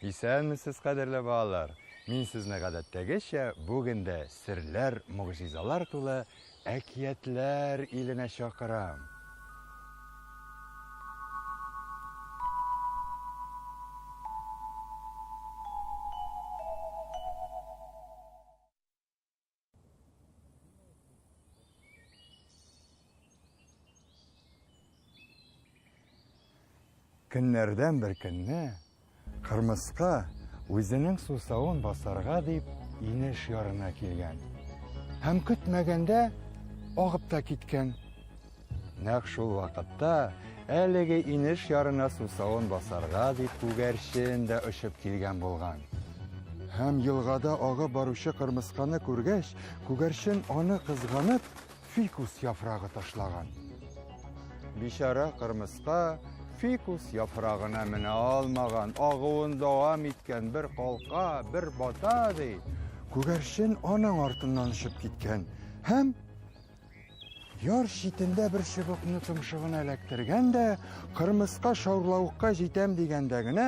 Исәнмесез, кадерле балалар! Мин сезне гадәттәгечә бүген дә серләр, могҗизалар тулы әкиятләр иленә чакырам. Көннәрдән бер көнне кырмыска үзенең сусавын басарга дип инеш ярына килгән. Һәм көтмәгәндә агып та киткән. Нәкъ шул вакытта әлеге инеш ярына сусавын басарга дип күгәрчен дә очып килгән булган. Һәм елгада агып баручы кырмысканы күргәч, күгәрчен аны кызганып, фикус яфрагы ташлаган. Бичара кырмыска фикус яфрагына менә алмаган, агуын дәвам иткән, бер калка, бер бата, ди. Күгәрчен аның артыннан очып киткән һәм яр читендә бер чыбыкны томшыгына эләктергән дә, кырмыска шаурлавыкка җитәм дигәндә генә,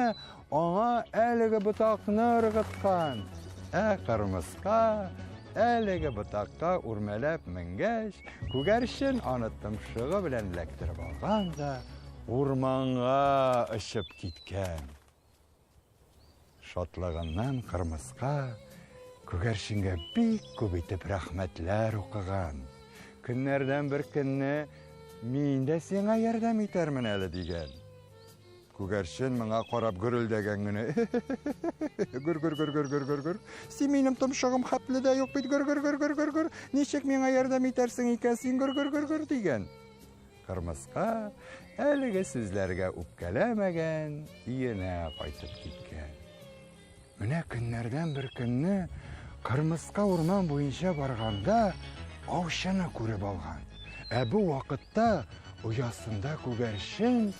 аңа әлеге ботакны ыргыткан. Ә кырмыска әлеге ботакка үрмәләп менгәч, күгәрчен аны томшыгы белән эләктереп алган да урманга очып киткән. Шатлыгыннан кырмыска күгәрченгә бик күп итеп рәхмәтләр укыган. Көннәрдән бер көнне мин дә сиңа ярдәм итәрмен әле, дигән. Күгәрчен моңа карап гөрелдәгән генә. Гөр-гөр-гөр-гөр-гөр-гөр-гөр. Син минем томшыгым хәтле дә юк бит, гөр-гөр-гөр-гөр-гөр-гөр. Ничек миңа ярдәм итәрсең икән син, гөр-гөр-гөр-гөр, дигән. Кырмыска әлеге сүзләргә үпкәләмәгән, өенә кайтып киткән. Менә көннәрдән бер көнне кырмыска урман буенча барганда аучыны күреп алган. Ә бу вакытта оясында күгәрчен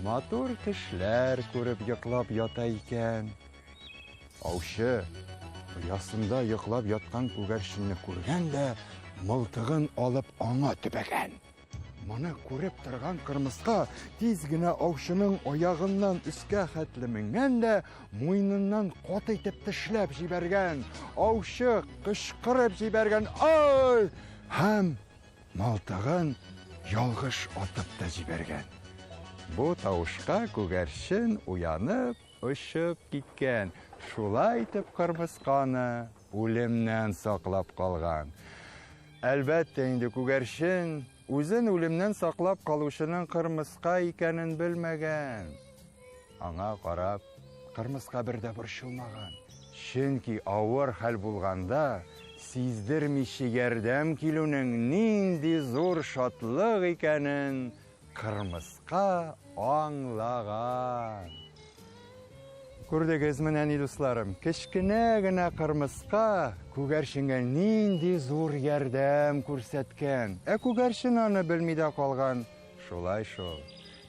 матур төшләр күреп йоклап ята икән. Аучы оясында йоклап яткан күгәрченне күргән дә мылтыгын алып аңа төбәгән. Моны күреп торган кырмыска тиз генә аучының аягыннан өскә хәтле менгән дә, муеныннан каты итеп тешләп җибәргән. Аучы кычкырып җибәргән, "Ай!" һәм малтыгын ялгыш атып та җибәргән. Бу тавышка күгәрчен уянып, очып киткән. Шулай итеп кырмысканы үлемнән саклап калган. Әлбәттә инде, күгәрчен үзен үлемнән саклап калучының кырмыска икәнен белмәгән. Аңа карап, кырмыска бер дә борчылмаган. Чөнки авыр хәл булганда сиздермичә ярдәм килүнең нинди зур шатлык икәнен Кырмыска аңлаган. Күрдегезме, нәни дусларым, кечкенә генә кырмыска күгәрченгә нинди зур ярдәм күрсәткән. Ә күгәрчен аны белми дә калган. Шулай шул.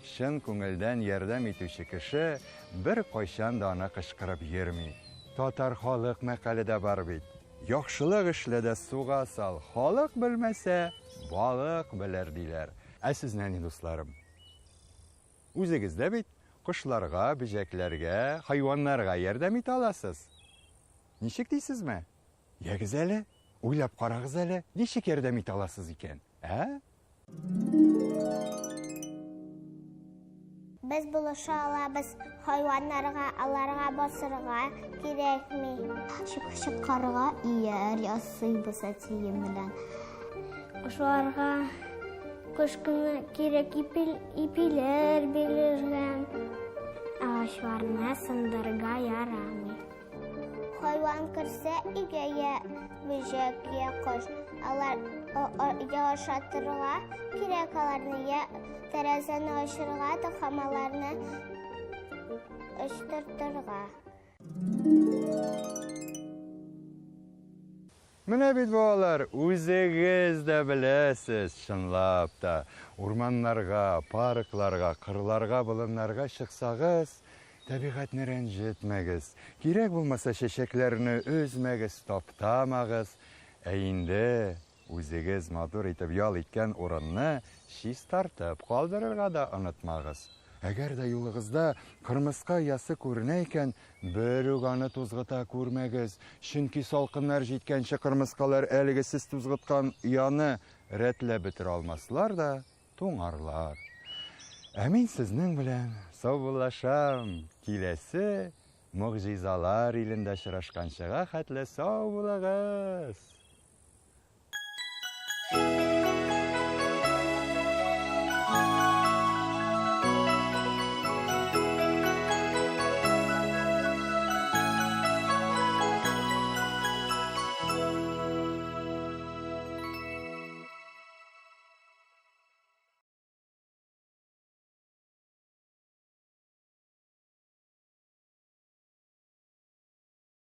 Чын күңелдән ярдәм итүче кеше беркайчан да аны кычкырып йөрми. Татар халык мәкале дә бар бит. Яхшылык эшлә дә суга сал, халык белмәсә, балык белер, диләр. Ә сез, нәни дусларым, үзегез дә бит кошларга, бөҗәкләргә, хайваннарга ярдәм итә аласыз. Ничек дисезме? Ягез әле, уйлап карагыз әле, ничек ярдәм итә аласыз икән, ә? Без булыша алабыз хайваннарга, аларга басырга кирәкми. Чыпчыкларга ияр ясыйбыз әтием белән. Кошларга кыш көне кирәк ипиләр бирергә. Агачларны сындырырга ярамый. Хайван керсә өйгә я бөҗәк, я кош, алар я ашатырга кирәк аларны, я тәрәзәне ачырга да һәм аларны очтыртырга. Менә бит, балалар, үзегез дә беләсез, чынлап та, урманнарга, паркларга, кырларга, болыннарга чыксагыз, табигатьне рәнҗетмәгез, кирәк булмаса чәчәкләрне өзмәгез, таптамагыз, ә инде үзегез матур итеп ял иткән урынны чистартып калдырырга да онытмагыз. Әгәр дә юлыгызда кырмыска оясы күренә икән, бер үк аны тузгыта күрмәгез. Чөнки салкыннар җиткәнче кырмыскалар әлеге сез тузгыткан ояны рәтләп бетерә алмаслар да, туңарлар. Ә мин сезнең белән саубуллашам. Киләсе могҗизалар илендә очрашканчыга хәтле сау булыгыз!